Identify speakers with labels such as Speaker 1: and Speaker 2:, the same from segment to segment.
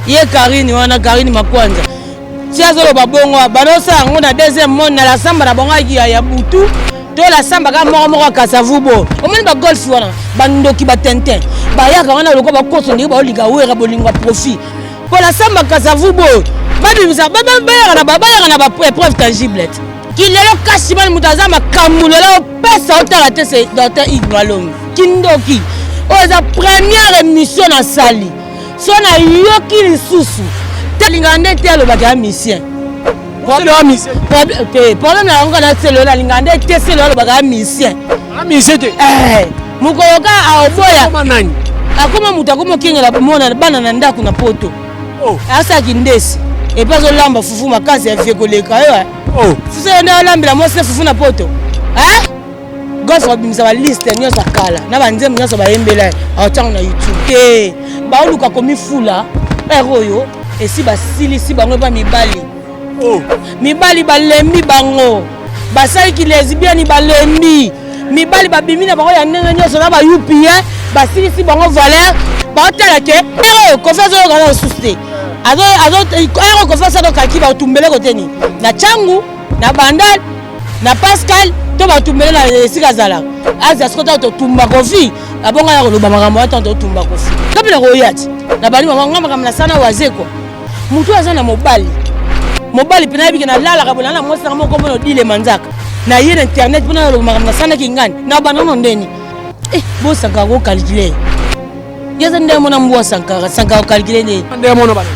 Speaker 1: Ye Karine wana, Karine Makwanza ti azoloba bongo, banosala yango na deuxième monde na lasamba na bango ya butu to lasamba kaka moko moko ya Kasavubo. Omoni bagolf wana, bandoki, batintin bayaka wana lokola bakoso ndenge baolinga Wera bolingo ya profit mpo lasamba Kasavubo babimisa, bayaka na bapreuve tangible te. Kilelo kasi bani moto aza makambo lelo opesa otala te, c'est docteur Hugues Malongi. Kindoki oyo eza première émission nasali, so nayoki lisusu talingaka nde te. Alobaka ya musicien te, problème na yango kana selo nalingaka nde te. Selo alobaka ya musicien.
Speaker 2: Musicien te.
Speaker 1: Mokolo ka aoboya akoma moto, akoma okengela mona bana na ndako na poto, asalaki ndesi et puis azolamba fufu makasi ya vie koleka yo. Fufu yo nde olambela mwasi fufu na poto. Golf babimisa baliste nyonso ya kala na banzembo nyonso bayembela ye, aotiango na YouTube te. Baoluka komifula ere oyo esi basilisi bango epa mibali. Mibali balembi bango, basaliki lesbienne, balembi mibali, babimi na bango ya ndenge nyonso na bayupie, basilisi bango valeur. Baotala ke ere oyo Kofi azoyoka na lisusu te. Ere Kofi asatokaki batumbele koteni na Cangu, na Bandal, na Pascal to batumbele na esika azalaka aza. Siko ntango totumba Kofi, abonga ya koloba makambo wana. Ntango totumba Kofi, kapi na koya ti na bali mama nga makambo nasala Wazekwa. Motu aza na mobali, mobali mpe nayebike nalalaka bola na mwasi nanga moko mona odilema nzaka na ye na internet mpona naloba makambo nasalaki ngani na banano ndeni. Bo Sankara kocalculer ye aza ndenge mona mbwa Sankara. Sankara kocalculer nde
Speaker 2: ndenge mona bana.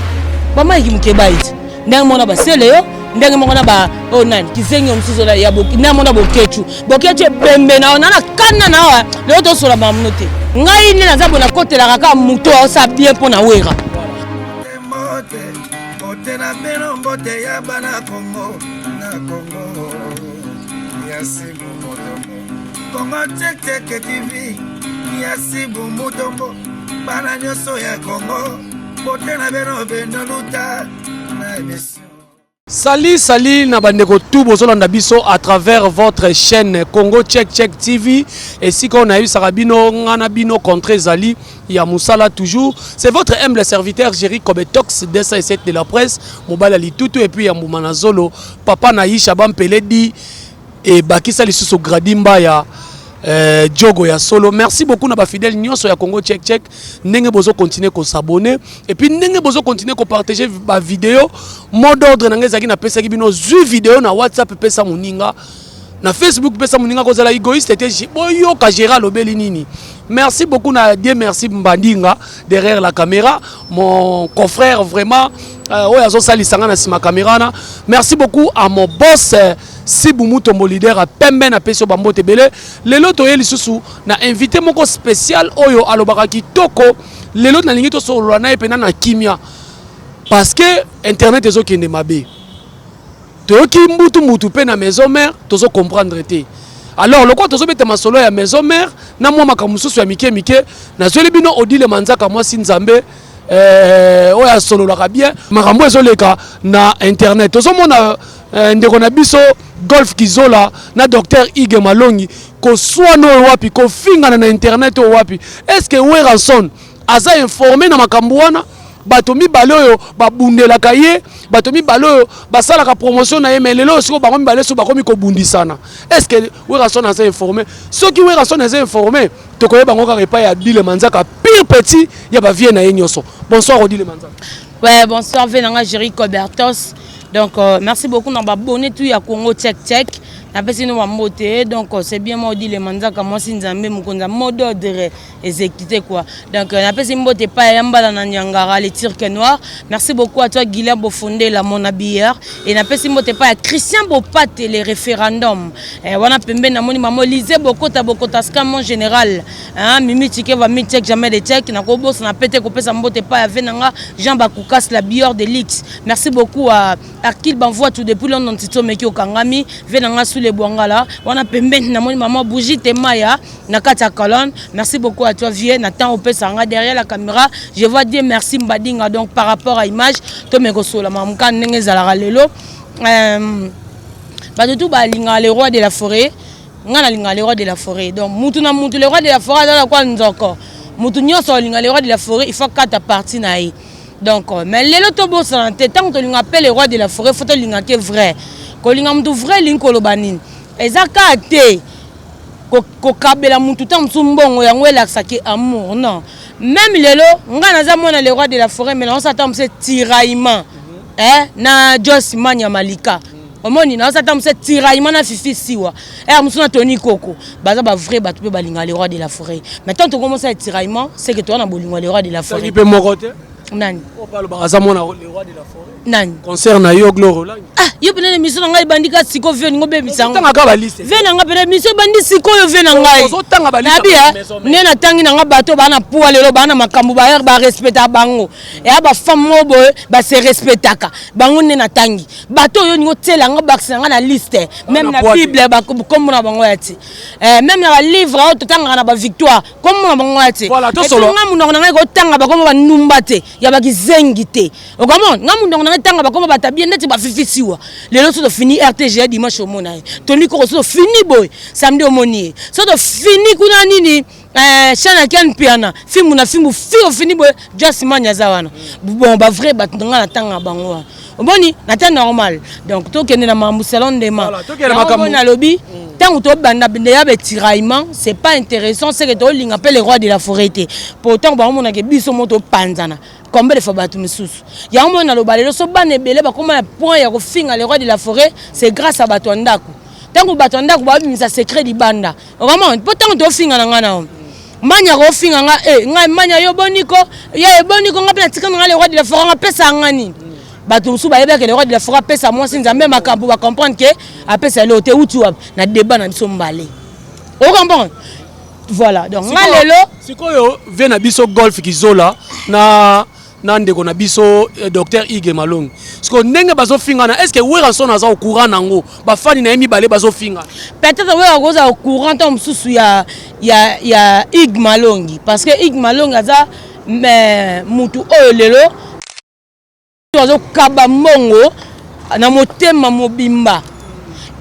Speaker 1: Bamaiki mokebai ti ndenge mona basele yo, ndenge moko na ba oyo nani kizengi oyo mosusu ya ndenge mona Bokecu. Bokecu ebembe na yo na kanda na awa. Lelo tosola mamuno te. Ngai nde naza boye, nakotelaka kaka moto aosala bien mpo na Wera.
Speaker 3: Mbote, mbote na bino, mbote ya bana Kongo na Kongo ya Sibu Mutombo, Kongo Check Check TV ya Sibu Mutombo. Bana nyonso ya Kongo, mbote na bino, bino luta na émission.
Speaker 2: Salut, salut na bandeko tout bozolanda biso à travers votre chaîne Congo Check Check TV. Et si on a eu Sarabino, ngana bino contre Zali, ya Moussala toujours. C'est votre humble serviteur Jerry Kobetox 207 de la presse, Mobala Litutu et puis ya Moumanazolo, Papa Naïcha Bampeledi et Bakisa lisusu Gradimba ya Diogo ya solo. Merci beaucoup na ba fidèle nyonso ya Congo Check Check. Ndenge bozo continuer ko s'abonner et puis ndenge bozo continuer ko partager ba vidéo. Mot d'ordre na ngai ezalaki, napesaki bino: zwi vidéo na WhatsApp, pesa moninga na Facebook, pesa moninga, kozala égoïste te. Boyoka Gérard alobeli nini. Merci beaucoup na Dieu merci Mbandinga derrière la caméra, mon confrère vraiment oyo azosalisa nga na nsima caméra na. Merci beaucoup à mon boss Sibu Mutombo, leader ya pembe, napesi yo bambote ebele. Lelo toye lisusu na invité moko spécial oyo alobaka kitoko. Lelo nalingi tosolola na ye mpena na kimia parce que internet ezokende mabe. Toyoki mbutu mutu mpe na maison mère, tozocomprendre te. Alors lokola tozobeta masolo ya maison mère na mwa makambo mosusu ya mike mike, nazweli bino Odile Manzaka, mwasi Nzambe oyo asololaka bien makambo ezoleka na internet. Tozomona ndeko na biso Golf Kizola na docteur Ige Malongi koswana oyo wapi, kofingana na internet oyo wapi. Est ce que Werrason aza informé na makambo wana? Bato mibale oyo babundelaka ye, bato mibale oyo basalaka promotion na ye, mais lelo sikoyo bango mibale so bakomi kobundisana. Est ce que Werrason aza informé? Soki Werrason aza informé, tokoyeba yango kaka epai ya Odile Manzaka, pire petit ya bavie na ye nyonso. Bonsoir Odile Manzaka.
Speaker 1: Ouais, bonsoir Venanga Jerry Cobertos. Donc merci beaucoup na babonné tout ya Congo Check Check. Napesi no bambote. Donc c'est bien moi, Odile Manzaka, mwasi Nzambe, mokonzi ya mot d'ordre exécuté quoi. Donc napesi mbote epai ya Mbala na Nyangara, le Turc noir. Merci beaucoup à toi Guilain Bofondela, mon habilleur. Et napesi mbote epai ya Christian Bopate, le référendum. Wana pembe namoni mamo Lisée Bokota Bokota Ska, mon général. Hein, Mimi Tchikeva, mi check jamais de check. Nakobosana pete kopesa mbote epai ya Venanga Jean Bakoukas, la bieur de Lix. Merci beaucoup à Akil Banvoa tout depuis London, Tito Meki Okangami, Venanga sous les Bwangala. Wana pembeni namoni maman Bougie Temaya na kati ya colonne. Merci beaucoup à toi vieux Nathan opesanga derrière la caméra. Je vois Dieu merci Mbadinga. Donc par rapport à image, to meko sola mamuka ndenge ezalaka lelo. Bato tu balingaka le roi de la forêt. Nga nalingaka le roi de la forêt. Donc mutu na mutu, le roi de la forêt aza kwa nzoko. Mutu nyonso alinga le roi de la forêt, il faut kata partie na ye. Donc mais lelo tobosana te, ntango tolinga mpe le roi de la forêt, faut tolinga ke vrai. Kolinga mutu vrai elingi koloba nini? Eza kaka te kokabela mutu ntango mosusu mbongo yango elakisaki amour, non. Même lelo ngai naza mwana le roi de la forêt, mais naosala ntango mosusu tiraillement na Jos Manya Malika, omoni, naosala ntango mosusu tiraillement na Fifi Siwa, mosusu na Tony Koko. Baza bavrai bato mpe balingaka le roi de la forêt, mais tant tokomosala tiraillement, c'est que toza na bolingo ya le roi de la forêt.
Speaker 2: Mpe moko te.
Speaker 1: Nani?
Speaker 2: Balobaka aza mwana le roi de la forêt.
Speaker 1: Nani?
Speaker 2: Concert na yo, Gloire Olangi.
Speaker 1: Ah, yo pene, émission na ngai ebandi ka sikoyo, vie olingo obebisa yango.
Speaker 2: Otangaka baliste.
Speaker 1: Vie na ngai pene, émission ebandi sikoyo, vie na ngai.
Speaker 2: Ozotanga baliste.
Speaker 1: Nabi nde natangi na nga bato baa na puwa lelo, baa na makambo, barespectaka bango, eya bafemme moko boye base respectaka bango. Nde natangi bato oyo olingi otiela nga, bakisa nga na liste, même na Bible kombo na bango ya ti, même na balivre oyo totangaka na bavictoire, kombo na bango ya te. Nga monoko na ngai kotanga bakombo bandumba te, ya bakizengi te. Okomona nga monoko na ngai tanga bakombo batabie ndeti bafifisiwa. Lelo so tofini RTG dimanche, omona ye Toni Koko. So tofini boye samedi, omoni ye. So tofini kuna nini, chaîne ya Ken Piana, fimbu na fimbu fi, ofini boye Jasmani aza wana. Bon, bavrai bato na ngai natanga bango wana, omoni na temps normal. Donc tokende na makambo salon ndema nalobi, ntango tobanda ya betiraillement, c'est pas intéressant, c'est que tolinga mpe le roi de la forêt te. Po ntango baomonake biso mo topanzana combien de fois, bato misusu yango moi naloba lelo, so bana ebele bakóma na point ya kofinga le roi de la forêt, c'est grâce à bato ya ndako. Ntango bato ya ndako babimisa secret libanda, vraiment, mpo ntango tofinga na ngai na manya kofinga nga, ngai manya yo boniko ya eboniko, nga mpe natika na nga le roi de la forêt, nga apesa nga nini? Bato mosusu bayebaki le roi de la forêt apesa mwasi Nzambe makambo, bacomprendre ke apesa lelo te. Uti wapi na débat na biso mbale, ocomprendre? Voilà, donc nga lelo
Speaker 2: Sikoyo vie na biso Golf Kizola na ndeko na biso docteur Ige Malongi, sikoyo ndenge bazofingana, est ce que Werrason aza au courant nango, bafani na ye mibale bazofingana?
Speaker 1: Peut-être Wera kozala au courant ntango mosusu ya Ige Malongi, parce que Ige Malongi aza mutu oyo lelo azokaba mbongo na motema mobimba.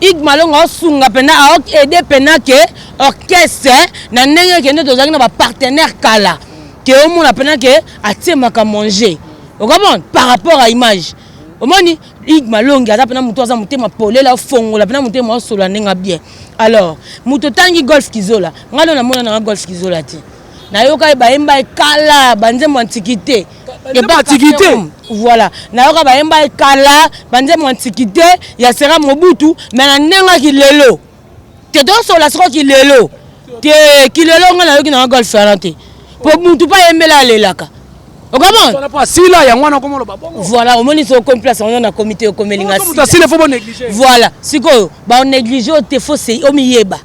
Speaker 1: Ige Malongi aosunga mpena, aoaide mpena ke orchestre na ndenge ekende. Tozalaki na bapartenaire kala ke omona mpena ke atiemaka manger, okomona par rapport à image. Omoni, Ige Malongi aza mpena motu aza motema polele, afongola mpena motema, osola ndenge bien. Alors moto otangi Golf Kizola, ngai no namona nanga Golf Kizola te. Nayoka ye bayemba ekala banzembo antiquité.
Speaker 2: Antiquité.
Speaker 1: Voilà, nayoka bayemba ekala banzembo antiquité ya Sera Mobutu, mais na ndenge kilelo te. Tosola siko kilelo te, kilelo ngai nayoki nanga Golf wana te, po mutu mpo ayembela alelaka, okomona.
Speaker 2: Asila yango wana okomoloba bongo.
Speaker 1: Voilà, omoni so okomi place yango na komi te, okomelinga.
Speaker 2: Asila, faut bonéglige.
Speaker 1: Voilà, sikoyo banéglige oyo te, faut se omiyeba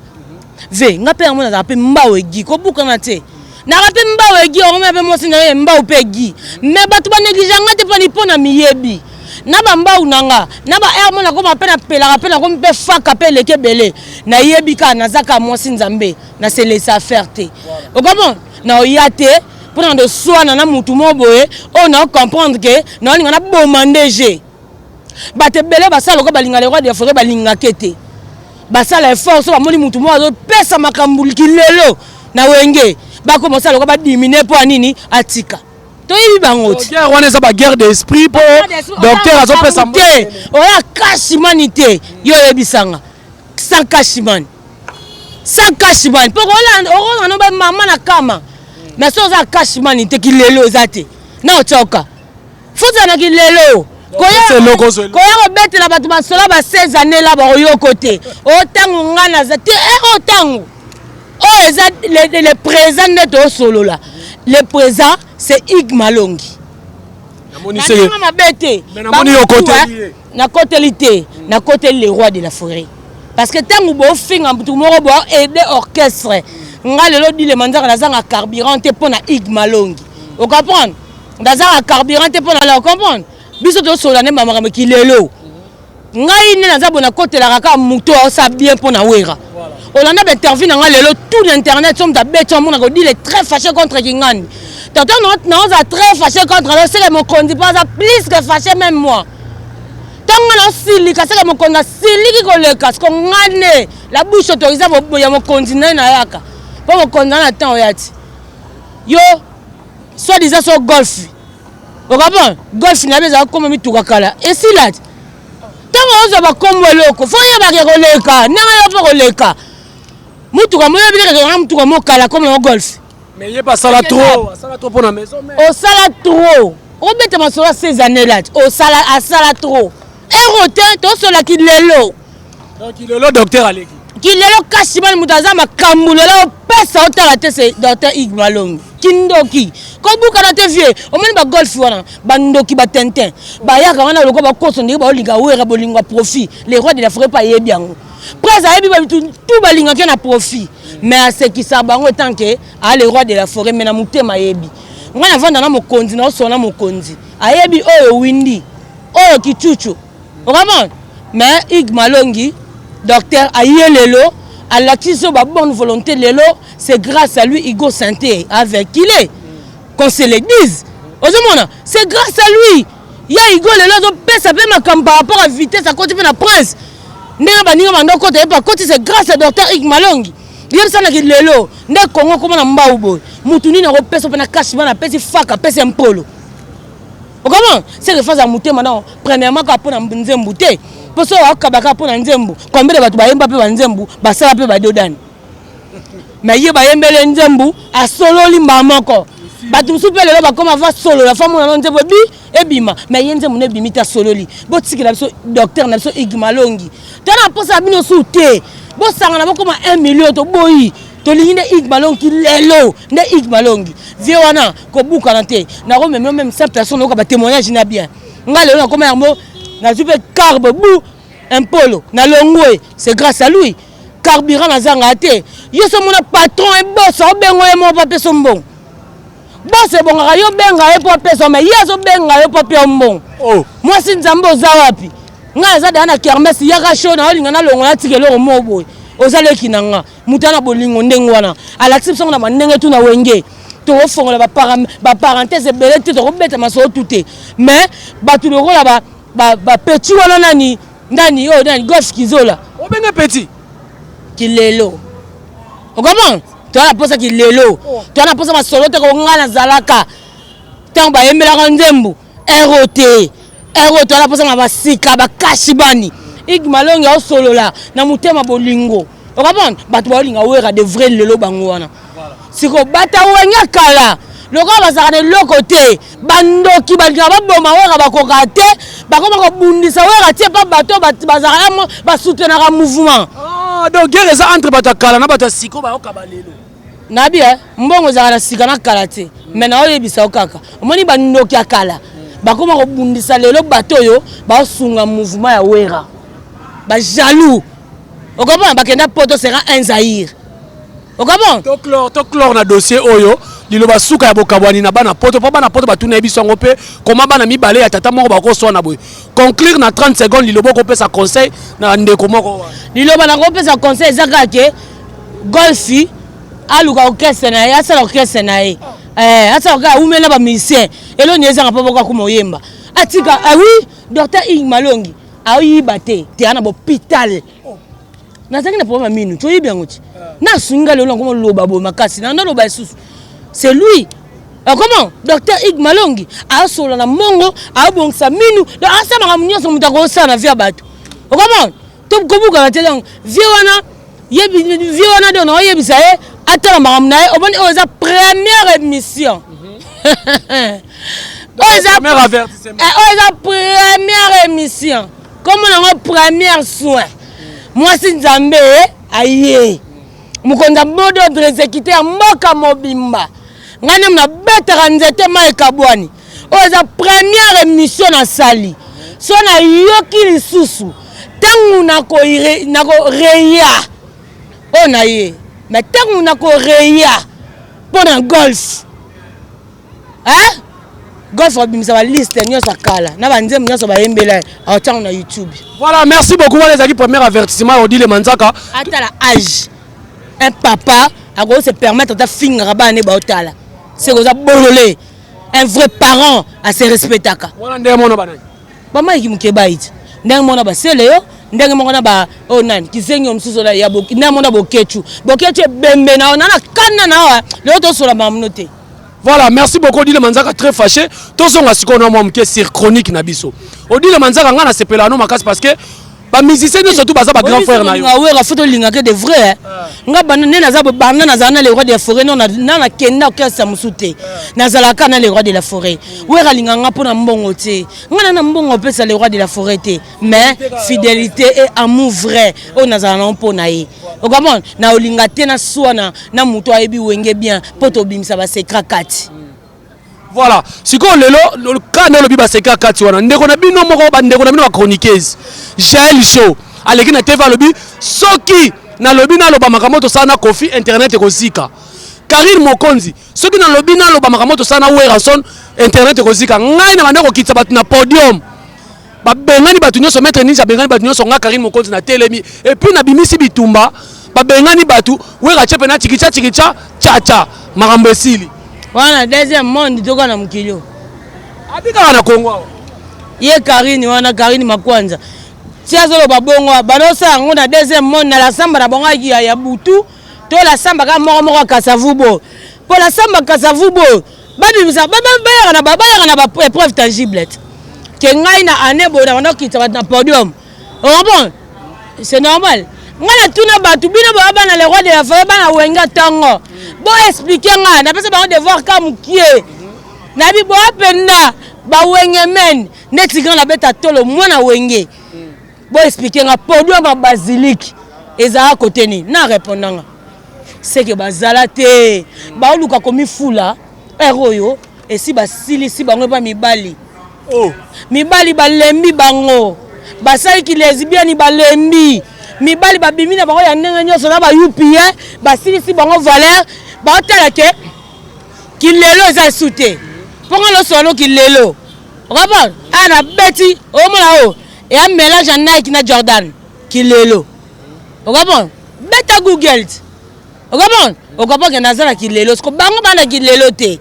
Speaker 1: ve. Nga mpe yango nazala mpe mbao egi kobukana te, naka mpe mbao egi okomona mpe mwasi na ye mbao mpe egi, mais bato banéglige nga te mpani mpo na miyebi na bambau na nga na ba aire mo nakoma mpe napelaka mpe nakomi mpe faka mpe eleki ebele. Nayebi kaka naza kaka mwasi Nzambe, naselesa affaire te, okomona na oya te mpona ndoswana na mutu moko boye oyo na comprendre ke naolinga naboma ndege. Bato ebele basala lokola balinga le roi de la forêt, balingake te. Basala effort so bamoni mutu moko azopesa makambo kilelo na Wenge, bakoma osala lokola badimine. Mpo ya nini? Atika, toyebi bango
Speaker 2: ti. Guerre wana eza baguerre d'esprit, mpo docteur azopesa
Speaker 1: te oya kashimani te. Yo oyebisanga sans kashimani, sans kashimani, mpo okolanda no bamama na kama, mais so oza kashimani te, kilelo eza te na otioka futana kilelo. Koya kobetela bato basola ba 16 année la bakoyoko te. Otango nga naza te, oyo ntango oyo eza le présent nde tosolola. Le présent, c'est Ig Malongi. Nandenge mabe te, nakoteli te, nakoteli le roi de la forêt, parce que ntango bofinga mutu moko bo aide orchestre, nga lelo dilema nzaka nazanga carburant te mpo na Ig Malongi, ocomprendre? Nazanga carburant te mpo na ocomprendre. Biso tosolola nde makambo kilelo. Ngai nde naza boye, nakotelaka kaka moto aosala bien mpo na Wera. Olanda bainterview na ngai lelo tout na internet, so moto abeti, omonaka Odile très fâché contre Kingandi. Toto naozala très fâché contre seke mokonzi mpo aza plus que fâché même moi. Ntango ngai naosilika, seke mokonzi asiliki koleka. Siko ngai nde la bouche autorisée ya mokonzi na ye, nayaka mpo mokonzi aza na temps oya ti yo soi disant so Golf. Ocomprendre? Golf na ye ezala koma mituka kala esila te. Ntango ozwa bakombo eloko fo oyebaka koleka ndenge yo mpo koleka mutuka moyebi te kaka mutuka mokala koma na golf.
Speaker 2: Mais ye asala trop, asala trop pona maison
Speaker 1: mère. Osala trop. Obeta masolo ya 16 années là. Osala asala trop. Ero te tosola ki lelo.
Speaker 2: Donc lelo docteur aleki.
Speaker 1: Ki lelo kasi bana mutu aza makambo lelo opesa otala te c'est docteur Hugues Malongi. Kindoki. Kobukana te vieux. Omoni ba golf wana, ba ndoki ba tintin. Bayaka wana lokola bakoso ndenge baolinga wera bolingo ya profit. Le roi de la forêt pa yebi yango. Presse ayebi ba tout balingaki na profit. Mais asekisa bango tant que a le roi de la forêt mais na motema ayebi. Ngai navanda na mokonzi na osona mokonzi. Ayebi oyo windi, oyo kichuchu. Ocomprendre? Mais Hugues Malongi, docteur aye lelo, alakisi biso ba bonne volonté lelo, c'est grâce à lui Hugo Santé avec qu'il est. Qu'on se le dise. Ozomona, c'est grâce à lui. Ya Hugo lelo azopesa mpe makambo par rapport à vitesse akoti mpe na prince. Ndenge baninga banda okota ye mpe akoti, c'est grâce à docteur Hugues Malongi. Yebisanaki lelo nde Congo koma na mbau boye. Mutu nini akopesa mpe na cash bana apesi faka apesi mpolo. Okomona c'est que faza motema non premièrement kaka mpo na nzembo te mpo soki akabaka mpo na nzembo combien de bato bayemba mpe banzembo basala mpe badodani mais ye bayembele nzembo asololi mbala moko bato mosusu mpe lelo bakoma va solola fa mona no nzembo ebi ebima mais ye nzembo no ebimi te asololi. Botikela biso docteur na biso Hugues Malongi, tala mposa ya bino su te, bosangana bokoma 1 million toboyi. Tolingi nde Hugues Malongi lelo nde Hugues Malongi vie wana kobukana te. Nakomema même 100 personnes oyoka batémoignage na bien. Nga lelo nakoma yango nazwi mpe carbe bu impolo nalongwe, c'est grâce à lui. Carburant nazanga te. Yo so mona patron ebosa obengo ye moko mpo apesa mbongo. Boss ebongaka yo benga ye mpo apesa, mais ye azobenga yo mpo apesa mbongo. Oh. Mwasi nzambe oza wapi? Ngai naza deya na kermesse yaka show na olinga nalongola tika eloko moko boye. Oza leki na nga. Moto ana bolingo ndenge wana alakisi biso na bandenge tu na wenge. Tokofongola baparenthèse ebele te, tokobeta masolo tu te, mais bato lokola bapeti wana nani nani oyo nani Golf Kizola
Speaker 2: obenge petit
Speaker 1: kilelo okomona toza na mposa kilelo, toza na mposa masolo te. Konga nazalaka ntango bayembelaka nzembo ero te, ero toza na mposa na basika bakashi bani. Hugues Malongi aosolola na motema bolingo, okomona bato baolinga wera de vrai lelo bango wana. Siko bata wenge kala lokola bazalaka na eloko te, bandoki balingaka baboma wera bakoka te, bakoma kobundisa wera tie mpa bato bazalaka basoutenaka mouvement.
Speaker 2: Ah, donc guerre eza entre bato ya kala na bato ya siko bayokaba lelo.
Speaker 1: Nabi mbongo ezalaka na sika na kala te, mais naoyebisa yo kaka omoni bandoki ya kala bakoma kobundisa lelo bato oyo baosunga mouvement ya wera, bajaloux. Okomona bakenda poto sera un zaïre. Okomona
Speaker 2: toclore na dossier oyo liloba suka ya bokabwani na bana poto, mpo bana poto batuna yebiso yango mpe koma bana mibale ya tata moko bakoswana boye. Conclure na 30 secondes, liloba okopesa conseil na ndeko moko wana.
Speaker 1: Liloba nakopesa conseil eza kaka ke golfi aluka orchestre na ye, asala orchestre na ye, asala orchestre, awumeli na bamusicien eloni ezanga mpo boko akoma oyemba atika. Ah oui, docteur Hugues Malongi aoyiba te te ana bopital nazalaki na problème ya minu toyebi yango ti nasungi nga lelo nakoma loba boye makasi na naloba lisusu c'est lui. Comment docteur Hugues Malongi asola na mbongo abongisa minu donc asala makambo nyonso moto akosala na vie ya bato. Okomona tokobukana te. Donc vie wana vie wana donc naoyebisa ye atala makambo na ye. Omoni oyo eza première émission, oyo eza première émission komona yango première soin. Mwasi nzambe aye mokonzi ya mot d'ordre exécuté ya mboka mobimba. Ngai nde nabetaka nzete mai ekabwani. Oyo eza première émission nasali so nayoki lisusu ntango nakoreya oyo na ye, mais ntango nakoreya mpo na golf, golf abimisa baliste nyonso ya kala na banzembo nyonso bayembela aotiango na YouTube.
Speaker 2: Voilà, merci beaucoup. Wana ezalaki premier avertissement ya Odile Manzaka.
Speaker 1: Atala âge, un papa akoki se permettre ata fingaka bana ne baotala seke oza bolole. Un vrai parent ase respectaka.
Speaker 2: Wana ndenge mona banani.
Speaker 1: Bamaiki mokebai ti ndenge mona basele yo ndenge moko na ba oyo nani kizengi oyo mosusu ya ndenge mona bokecu bokecu ebembe na yo na na kanda na yo lelo tosola mamuno te.
Speaker 2: Voilà, merci beaucoup Odile Manzaka, très fâché. Tozonga sikoyo na mwa moke sur chronique na biso. Odile Manzaka, nga nasepela no makasi parce que ba musiciens nyonso tout baza ba grand frère na yo.
Speaker 1: Wera faut tolingaka de vrai. Nga banda nde naza banda nazala na le roi de la forêt, non, na nakenda orchestre mosusu te, nazalaka na le roi de la forêt. Wera alingaka nga mpo na mbongo te, nga na na mbongo opesa le roi de la forêt te, mais fidélité et amour vrai oyo nazala nango mpo na ye. Okamona na olinga te naswana na moto ayebi Wenge bien mpo tobimisa basecret kati.
Speaker 2: Voilà, sikoyo lelo ka nde olobi basecret kati wana, ndeko na bino moko, bandeko na bino bachroniqueuse Jael Show aleki na TV, alobi soki nalobi naloba makambo tosala na Kofi, internet ekozika. Karine Mokonzi, soki nalobi naloba makambo tosala na Werrason, internet ekozika. Ngai na bande kokitisa bato na podium, babengani bato nyonso, Maître Ninja abengani bato nyonso, nga Karine Mokonzi na telemi et puis nabimisi bitumba, babengani bato, Wera tie mpe na chikicha chikicha chacha, makambo esili.
Speaker 1: Wana deuxième monde toka na mokili oyo.
Speaker 2: Abi kaka na Kongo awa.
Speaker 1: Ye Karine wana, Karine Makwanza, ti azoloba bongo, bazosala yango na deuxième monde, na lasamba na bango ya butu to lasamba kaka moko moko ya Kasavubo. Mpo lasamba Kasavubo babimisa, bayaka na bapreuve tangible te ke ngai na année boye na banda kokitisa bato na podium. Ocomprendre? C'est normal. Ngai natuna bato, bino boya bana le roi de la forêt, bana Wenga ntongo, bo expliquer ngai. Napesa bango devoir ka mokie, nayebi boya mpenza bawenge men neti ngai nabeta tolo mwana Wenge. Bo expliquer nga, podium ya basilique ezala kote nini? Na répondre nga seke bazala te, baoluka komifula. Ere oyo esi basilisi bango epa mibali.
Speaker 2: Oh.
Speaker 1: Mibali balembi bango, basaliki lesbienne, balembi mibali, babimi na bango ya ndenge nyonso na bayupie, basilisi bango valeur. Baotala ke kilelo eza esu te, mponga losolo kilelo rapport aya na beti omona oyo eya mélange ya Nike na Jordan. Kilelo okapon, beta Google ti okapon, okapon ke naza na kilelo. Siko bango bana kilelo te,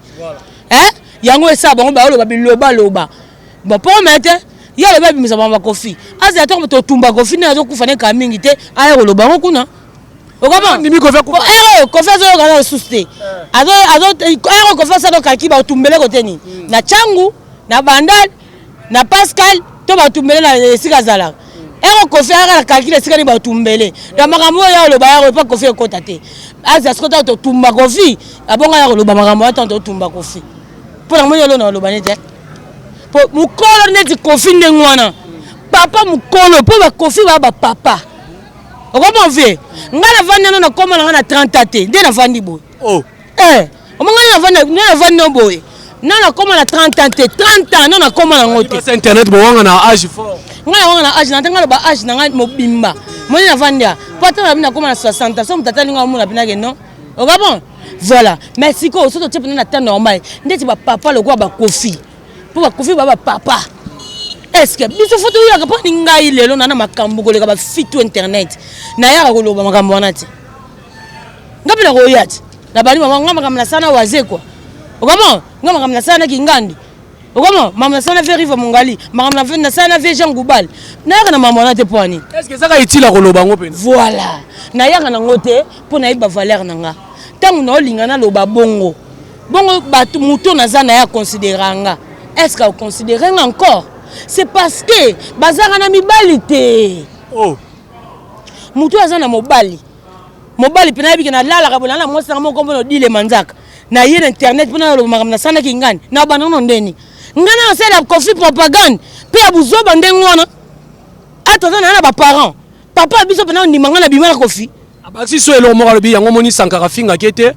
Speaker 1: yango esala bango baoloba bilobaloba. Bon, mpo me te, ye alobi abimisa bango bakofi, azala ntango totumba Kofi nde azokufa ne kaka mingi te, aya koloba yango kuna.
Speaker 2: Ndimi Kofi akufa.
Speaker 1: Ere Kofi azoyoka na lisusu te, ere Kofi asala okaki batumbele kote nini, na Cangu, na Bandal, na Pascal to batumbele na esika azalaka. Ere Kofi ayaka na calcul esika nini batumbele na makambo oyo ya koloba yako epa Kofi ekota te. Aza siko ntango totumba Kofi, abonga ya koloba makambo wana ntango totumba Kofi, mpo na moni elo na koloba nete po mokolo neti Kofi ndenge wana, papa mokolo, mpo bakofi baya bapapa. Okoma vie, ngai navandi nano, nakoma na ngai na 30 ans te, nde navandi boye.
Speaker 2: Oh.
Speaker 1: Eh, omongai navandi, nde navandi no boye, na nakoma na 30 ans te, 30 ans no nakoma nango te.
Speaker 2: Basi internet bowanga na age fort.
Speaker 1: Ngai nawanga na age na te, ngai loba age na ngai mobimba moni navandi ya po ata nabi nakoma na 60 ans, so moto atali ngai omona mpena non, oka bon. Voilà, mais sikoyo so totie mpena na temps normal ndeti bapapa lokola bakofi, mpo bakofi ba bapapa, est ce que biso fo toyaka? Mpo ni ngai lelo na na makambo koleka bafitu internet, nayaka koloba makambo wana te. Nga mpe nakoya te, nabandi mama nga makambo nasala na Wazekwa, okamo nga makambo nasala na Kingandi, okamo makambo nasala na Veriva Mongali, makambo nasala na vie Jean Goubal. Nayaka na makambo wana te. Mpo ani?
Speaker 2: Est ce que ezaka utile koloba yango mpena?
Speaker 1: Voilà, nayaka nango te mpo nayebi bavaleur na nga. Ntango naolinga naloba bongo bongo, bato moto naza na ye aconsidéra nga, est ce que aconsidéré nga encore? C'est parce que bazalaka na mibali te.
Speaker 2: Oh.
Speaker 1: Moto aza na mobali, mobali mpe nayebi ke nalalaka boye na mwasi nanga moko mpo Odile Manzaka, na ye na internet mpo naloba makambo nasalaki ngani na banano ndeni ngai na nasala Kofi propagande mpe ya buzoba ndenge wana. Ata aza na na baparent, papa biso mpena ondima ngai na bima na Kofi.
Speaker 2: Abakisi so eloko moko, alobi yango omoni Sankara afingaki ete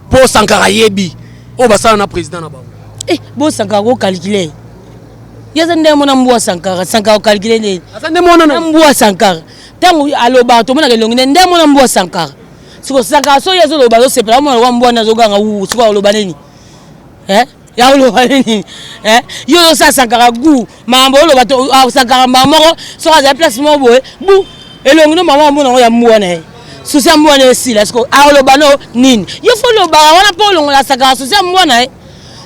Speaker 2: mpo Sankara ayebi oyo basala na président na bango.
Speaker 1: Eh, bo Sankara kocalculer, ye aza ndenge mona mbwa Sankara. Sankara kocalculer nde
Speaker 2: aza nde mwana
Speaker 1: na mbwa Sankara. Ntango alobaka tomonaka elongi nde nde mona mbwa Sankara. Siko Sankara so ye azoloba, azosepela, omona lokwa mbwa nde azoganga wu. Siko aloba nini? Ya oloba nini? Yo ozosala Sankara gu makambo oloba, Sankara mbala moko soki azali place moko boye, bu elongi no mama omona yango ya mbwa na ye, susi ya mbwa na ye esila. Siko aloba no nini? Yo fo olobaka wana mpo olongola Sankara susi ya mbwa na ye.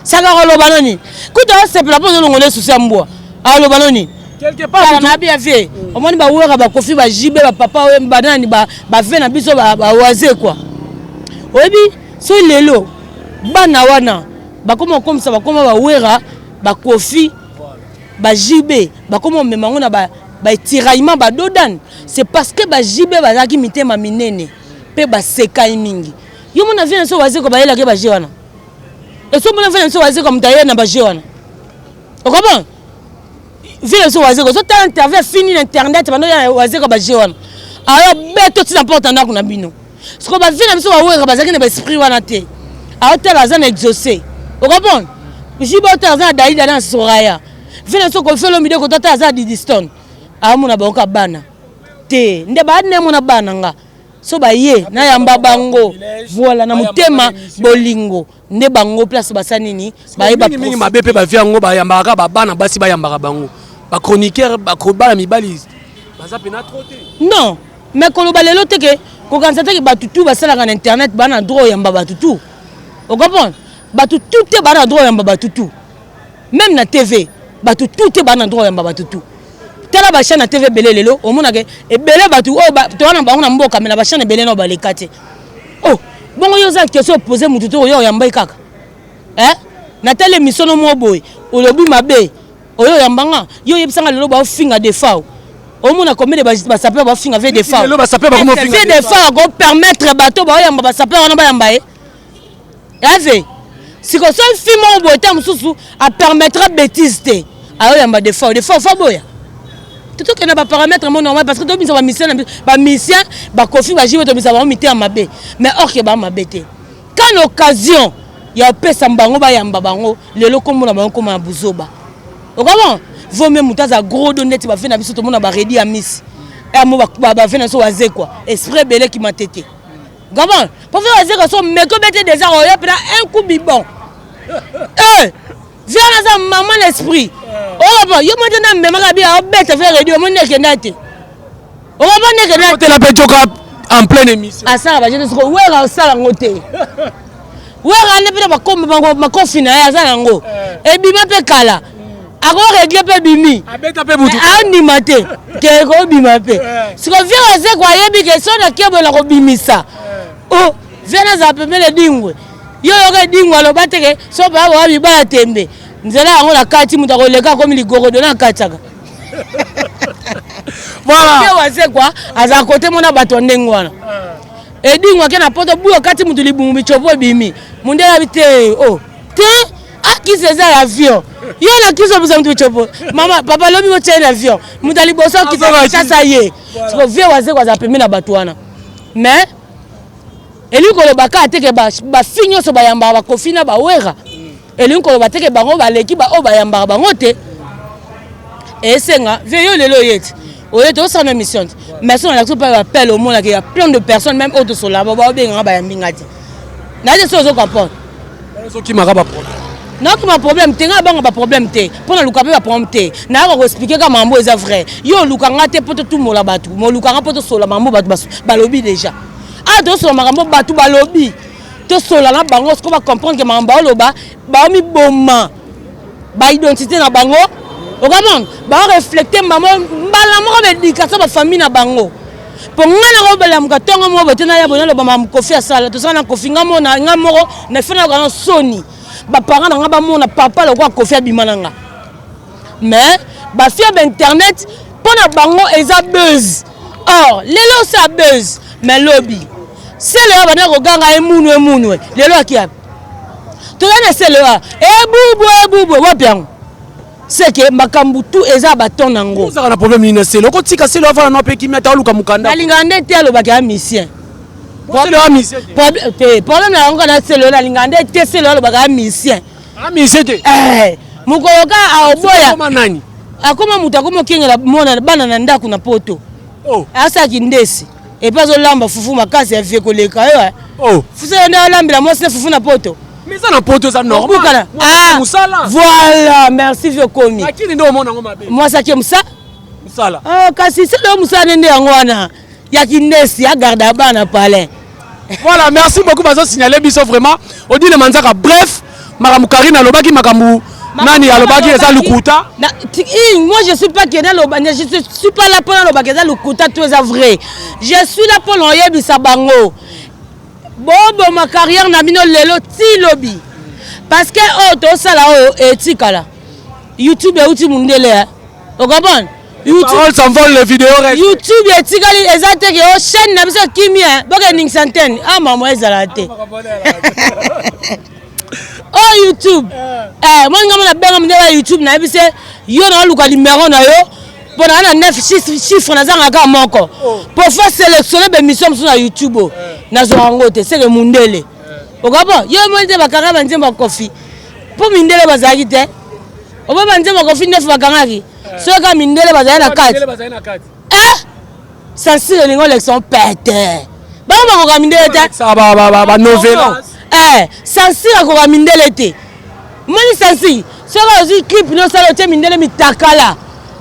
Speaker 1: Sankara oloba no nini? Kuta osepela mpo ozolongola ye susi ya mbwa, aloba no nini?
Speaker 2: Quelque part
Speaker 1: na bia vie omoni bawera, bakofi, bajibe, bapapa oyo banani, bave na biso bawaze kua. Oyebi, soki lelo bana wana Bakoma kokomisa bakoma ba Wera, ba Koffi, ba JB, bakoma komema yango na ba ba tiraillement ba dodan. C'est parce que ba JB bazalaki mitema minene pe basekai mingi. Yo mona vie na biso wazeko bayelaki ba jeu wana. Eso mona vie na biso wazeko moto aye na ba jeu wana. Okomona? Vie na biso wazeko ozotala interview afini na internet bando ya wazeko ba jeu wana. Ayo beto tina porte ndako na bino. Siko ba vie na biso ba wera bazalaki na ba esprit wana te. Aotala aza na exaucé. Okomona? Jibo otala aza na Daida na Soraya. Vie na biso Koffi Olomide kotata aza na Didi Stone. Amona baoka bana. Te nde ba nemona bana nga. So baye nayamba bango voilà na motema bolingo nde bango place basa nini bayeba
Speaker 2: mingi mingi mabe mpe bavie yango bayambaka kaka bana basi bayambaka bango ba chroniqueur bana mibali baza mpena trop te.
Speaker 1: Non mais koloba lelo te ke kokanisa te ke bato tu basalaka na internet baa na droit oyamba bato tu, ocomprendre? Bato tu te baa na droit oyamba bato tu, même na TV bato tu te baa na droit oyamba bato tu. Tala ba chaîne na TV ebele lelo omonaka ebele bato oyo toza na bango na mboka mais na ba chaîne ebele nao baleka te. Oh bongo yo oza question opose motu te oyo oyambai kaka eh? Natali émission no moko boye olobi mabe oyo oyamba nga yo oyebisanga lelo baofinga defao omona combien de basapeur baofinga vie defao vie defao akopermettre bato baoyamba basapeur wana bayamba ye ave siko so fi moko boye ta mosusu apermettra bêtise te ayoyamba defao defao fa boya totokende ba paramètre mo normal parce que tobimisa bamisien na bamisien bakofi bajibe tobimisa bango mitema mabe mais or ke bango mabe te kana occasion ya opesa bango bayamba bango lelo kombo na bango koma na buzoba okomona vaut mieux moto aza gros do ndeti bafe na biso tomona baredi ya misi amo bafe na biso wazekwa esprit ebele kima tete Comment? Pour faire wazekwa so meko bete déjà oyo pena un coup bibon. Eh! Viens na za maman l'esprit. Oh bon, yo moto na memaka bi obeta faire radio mo ndeke ndate. Okomba ndeke ndate.
Speaker 2: Otela pe joka en pleine émission.
Speaker 1: Asala ba jeune siko wera osala ngo te. Wera nde pe bakomba bango makofi na ye aza nango. Ebima pe kala. Ako régler pe bimi.
Speaker 2: Abeta pe butu.
Speaker 1: Andima te. Ke ko bima pe. Siko vieux azeko ayebi ke so na kebo na kobimisa. Oh, vieux na za pembele dingwe. Yo yoka edingwe aloba te ke so ba ba mibala tembe. Nzela yango na kati moto akoleka akomi ligorodo na katiaka.
Speaker 2: Voilà.
Speaker 1: Ye wazekwa aza kote mona bato ya ndenge wana. Edingwe ake na poto buyo kati moto libumu michopo ebimi. Mundele abi te oh te akisi eza ya avion. Yo na kisi obisa moto michopo. Mama papa lobi botia na avion. Moto ya liboso akisa Kinshasa ye. Siko vieux wazekwa aza pembeni na bato wana. Mais elingi koloba kaka te ke bafi nyonso bayambaka bakofi na bawera elingi koloba te ke bango baleki baoyo bayambaka bango te. Esenga vie yo lelo oye te oye te osala na mission te mais so nalakisi mpe bapele omonaka ya plein de personnes même oyo tosolaka bao babengaka bayambi nga te naye te so ozo comprendre
Speaker 2: ozokimaka baproblème
Speaker 1: nakoma problème te ngai abanga baproblème te mpo naluka mpe baproblème te nayaka koexplike ka mambo eza vrai yo oluka nga te mpo totumola bato moluka nga mpo tosola mambo bato balobi déjà awa tosola makambo bato balobi tosola na bango siko bacomprendre ke makambo baoloba baomiboma baidentité na bango okamona baoreflecte bango mbala moko baéducation bafamille na bango mpo ngai nakobelamuka ntongo moko boye te naya boye naloba makambo Koffi asala tosala na Koffi ngai mona ngai moko na fe nayoka na soni baparent na ngai bamona papa lokola Koffi abima na nga mais bafia ba internet mpo na bango eza buzz or lelo osala buzz mais lobi sele oyo banda koganga emunu emunu lelo akiapi toza na sele oyo ebubu ebubu wapi yango seke makambo tu eza baton nango
Speaker 2: ozalaka na problème nini na sele okotika sele avanda na mpe kimia ta oluka mokanda
Speaker 1: nalingaka nde te alobaki ya misien
Speaker 2: sele oya misien
Speaker 1: te problème na yango kana sele oyo nalingaka nde te sele oyo alobaka ya misien
Speaker 2: amisie te
Speaker 1: mokolo ka aoboya
Speaker 2: nani
Speaker 1: akoma moto akoma okengela mwana bana na ndako na poto
Speaker 2: oh.
Speaker 1: asalaki ndesi epe azolamba fufu makasi ya vie koleka yo
Speaker 2: oh.
Speaker 1: fufu nde alambela mwasi na fufu na poto
Speaker 2: mais eza na poto eza normal mosala
Speaker 1: voilà merci vie okomi
Speaker 2: akini nde omona yango mabe
Speaker 1: mwasi ake mosala
Speaker 2: mosala
Speaker 1: kasi sele oyo mosala nde nde yango wana ya kindesi agarde ya bana palais.
Speaker 2: Voilà, merci beaucoup bazo signaler biso vraiment. Odile Manzaka bref, makambo Karine alobaki makambo nani alobaki eza lukuta.
Speaker 1: Moi je suis pas que naloba, je suis pas là pour naloba eza lukuta tout eza vrai. Je suis là pour noyebisa bango. Boboma carrière na bino lelo ti lobi. Parce que oyo tosala oyo etikala. YouTube euti mundele ya. Ocomprendre?
Speaker 2: YouTube s'envole les vidéos restent.
Speaker 1: YouTube etikali eza te ke o chaîne na biso kimia boke ningisa antenne. Ah maman ezala te. Oh YouTube. Eh moi ngama na benga mundele ya YouTube na yebise yo na luka numéro na yo mpo na na 9 chiffre nazanga kaka moko po faut sélectionner ba émission mosusu na YouTube oyo nazwa yango te seke mundele. Okapo yo moni te bakanga ba nzembo ya Koffi mpo mindele bazalaki te. Obo ba nzembo ya Koffi 9 bakangaki soki kaka mindele bazali na kati. Eh censure elingi olekisa pete bango bakoka mindele te.
Speaker 2: Ba novelas.
Speaker 1: Eh censure akoka mindele te. Moni censure soki ozwi clip nosala otie mindele mitakala.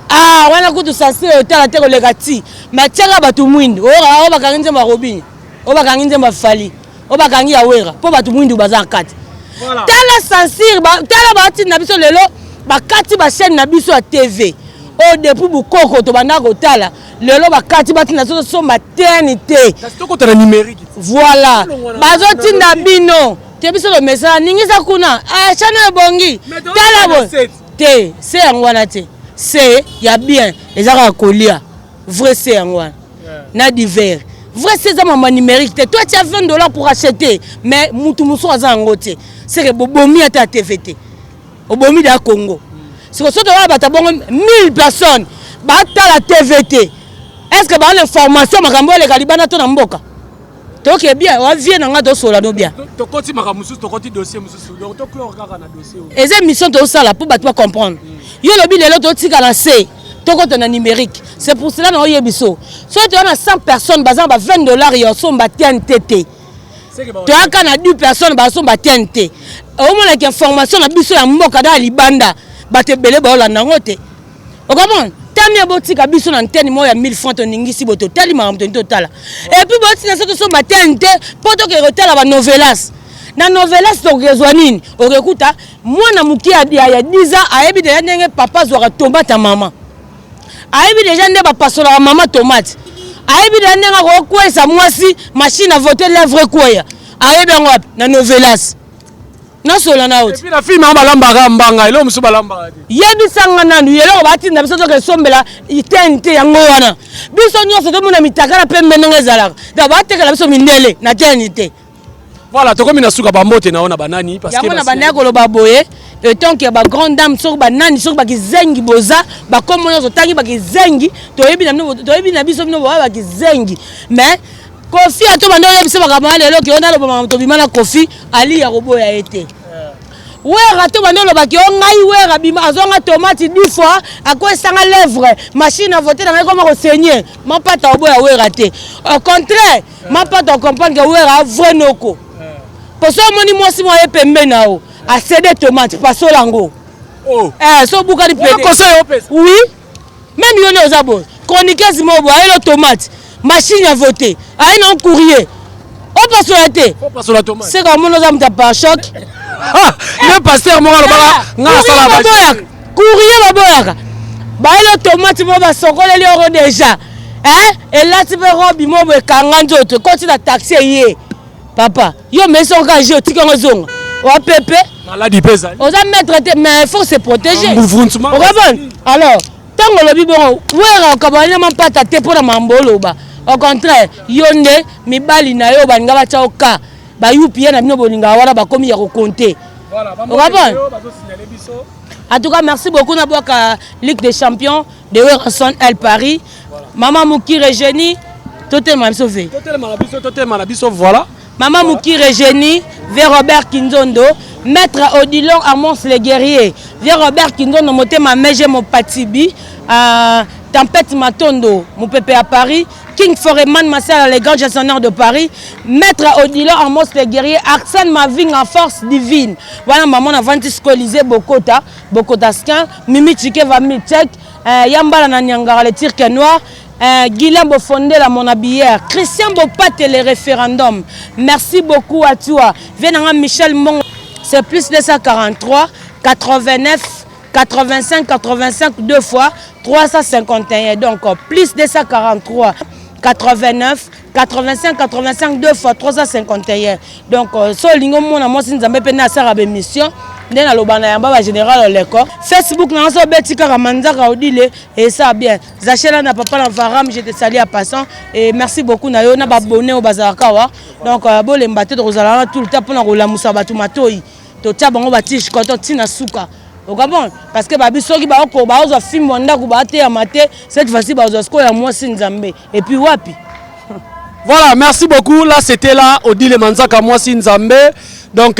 Speaker 1: Ah wana kutu censure otala te koleka ti. Mais tiaka bato mwindu. Oyo bakangi nzembo ya Robinho. Oyo bakangi nzembo ya Fally. Oyo bakangi ya Wera mpo bato mwindu baza na kati. Tala censure, tala batinda biso lelo bakati ba chaîne na biso ya TV. Oyo depuis bukoko tobanda kotala lelo bakati batinda biso tosomba TNT.
Speaker 2: Kasi tokota na numérique.
Speaker 1: Voilà, bazotinda bino te biso tomesana ningisa kuna ah, chaîne oyo ebongi tala boye te se yango wana te se ya bien eza kaka kolia vrai se yango wana na divers vrai se eza mama numérique te toi tu as 20 $ pour acheter mais mutu mosusu aza yango te c'est que bobomi ata ya TV te obomi da Congo siko soki toyaka bato bongo 1000 personnes batala TV te est ce que baa na information makambo eleka libanda to na mboka toke bien wa vie na nga tosola no bien
Speaker 2: tokoti makambo mosusu tokoti dossier mosusu donc toclore kaka na dossier oyo
Speaker 1: eza émission tozosala mpo bato bacomprendre yo olobi lelo totika na se tokota na numérique c'est pour cela na oyebi so soki toya na 100 personnes baza na ba 20 dollars ya osomba TNT te toyaka na 10 personnes basomba TNT omonaki information na biso ya mboka da ya libanda bato ebele baolanda yango te okomona tami botika biso na antenne moko ya 1000 francs toningisi boye totali makambo tolingi totala et puis botina so tosomba TNT mpo tokende kotala banovelas na novelas tokozwa nini okekuta mwana moke ya 10 ans ayebi deja ndenge papa azwaka tomate ya mama ayebi deja nde bapasolaka mama tomate ayebi deja ndenge akokwesa mwasi machine à voter lèvre ekweya ayebi yango wapi na novelas nasola na yo
Speaker 2: ti na film yango balambaka mbanga eloko mosusu balambaka te
Speaker 1: yebisanga nanu eloko batinda biso toke esombela TNT yango wana biso nyonso tomona mitakala pembe ndenge ezalaka donc batekela biso mindele na TNT.
Speaker 2: Voilà, tokomi na suka bambote na yo na banani
Speaker 1: parce que yango na bandaki koloba boye etant que ba grande dame soki banani soki bakizengi boza bakombo nyonso otangi bakizengi toyebi na bino toyebi na biso bino boya bakizengi mais Koffi ato banda oyebisa makambo ya lelo ke naloba makambo tobima na Koffi ali ya koboya ye te Wera to banda olobaki o ngai Wera bima azwanga tomate 10 fois akwesanga lèvre machine à voter na ngai koma kosenye mapata oboya Wera te au contraire mapata ocomprendre ke Wera vrai noko poso omoni mwasi moko aye pembeni na yo acede tomate pasola yango
Speaker 2: oh.
Speaker 1: Eh, so obukani
Speaker 2: pede
Speaker 1: oui même yo nde oza boye chroniqueuse moko boye ayelo tomate machine ya vote aye na courrier opasola te seka omoni oza moto ya pare-choc
Speaker 2: ne pasteur moko alobaka nga asala
Speaker 1: baboyaka courrier baboyaka bayelo tomate moko basokoleli yango déjà elati mpe robi moko boye ekanga nzoto ekoti na taxi eye papa yo mesi oka je otiki yango ezonga wapepe
Speaker 2: maladi mpe ezali
Speaker 1: oza maître te mais il faut se protéger okomprendre alors ntango olobi bongo Wera okabani na mampata te mpo na mambo oloba au contraire yo nde mibali na yo balinga batya oka bayupi ye na bino bolingaka wana bakomi ya kokonte okomprendre. En tout cas, merci beaucoup Nabwaka Ligue des Champions de Werrason El Paris. Maman Mukire Eugénie, totelema biso ve.
Speaker 2: Totelema na biso, voilà.
Speaker 1: Maman Mukire Eugénie, ve Robert Kinzondo, Maître Odilon Amos le guerrier, ve Robert Kinzondo motema Meje Mopatibi, Tempête Matondo, Mopepe à Paris, King Foreman Massala, le grand gestionnaire de Paris, Maître Odilon Amos le guerrier, Arsène Maving en force divine. Voilà maman Avantis Colisée Bokota, Bokota Skin, Mimi Chikeva Milchek, Yambala na Nyangara le Turc noir, Guilain Bofondela mon habilleur, Christian Bopate le référendum. Merci beaucoup à toi. Venanga Michel Mbongo, c'est plus 243 89 85 85 deux fois 351. Donc plus 243 89 85 85 2 fois 351. Donc euh, so olingi omona mwasi Nzambe mpe nde asalaka baémission, nde naloba na yamba bagénéral oleko Facebook na nga, so obeti kaka Manzaka Odile, esa bien. Zachela na papa na Varam, je te salue en passant et merci beaucoup na yo na babone oyo bazalaka awa. Donc euh, bolemba te, tokozala wana tout le temps mpona kolamusa bato matoi, totia bango batige koto ntina suka okabon, parce que babi soki baoko baozwa fimbo ya ndako baateyama te, cette fois-ci bazwa sikoyo ya mwasi Nzambe et puis wapi.
Speaker 2: Voilà, merci beaucoup. Là, c'était là Odile Manzaka Mwasi Nzambe. Donc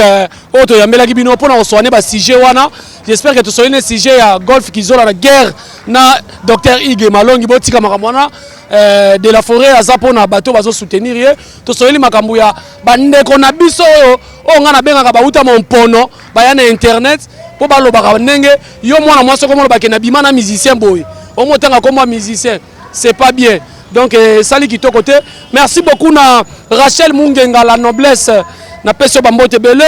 Speaker 2: oyo toyambelaki bino mpona kosoigner basujet wana. J'espère que tosoigner sujet ya Golf Kizola na guerre na docteur Ige Malongi. Botika makambo wana, de la forêt aza mpona bato bazosoutenir ye. Tosoyeli makambo ya bandeko na biso oyo oyo ngai nabengaka bauta mompono, baya na internet mpo balobaka ndenge yo mwana mwasi okomona bakende bima na musicien boye, omotanga kombo musicien, c'est pas bien. Donc esali kitoko te. Merci beaucoup na Rachel Mungenga, la noblesse, napesi yo bambote ebele.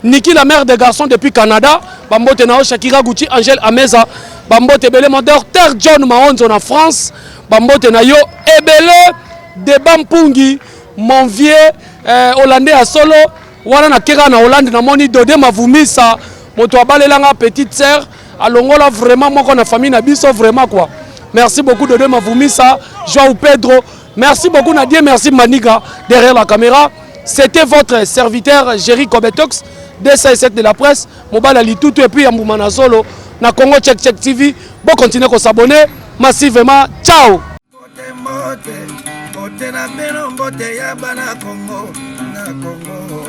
Speaker 2: Niki, la mère des garçons depuis Canada, bambote na yo. Shakira Gucci, Angèle Ameza, bambote ebele. Mon docteur John Maonzo na France, bambote na yo ebele. Deba Mpungi, mon vieux hollandais ya solo wana, nakeka na Hollande, namoni Dode Mavumisa, moto abalelanga petite sœur, alongola vraiment moko na famille na biso, vraiment quoi. Merci beaucoup Dode Mavumisa. Joao Pedro, merci beaucoup. Nadia, merci. Maniga derrière la caméra, c'était votre serviteur Jerry Kobetox 207 de la presse, mobali litutu et puis ya mbuma na zolo na Congo Check Check TV. Bon, continuez ko s'abonner massivement. Ciao.
Speaker 3: Mbote, mbote, mbote na bino, mbote ya bana Kongo na Kongo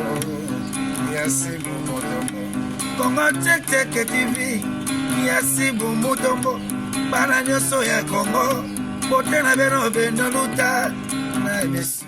Speaker 3: ya Sibu Mutombo, Kongo Check Check TV ya Sibu Mutombo. Bana nyonso ya Kongo, mbote na bino, bino luta na émission.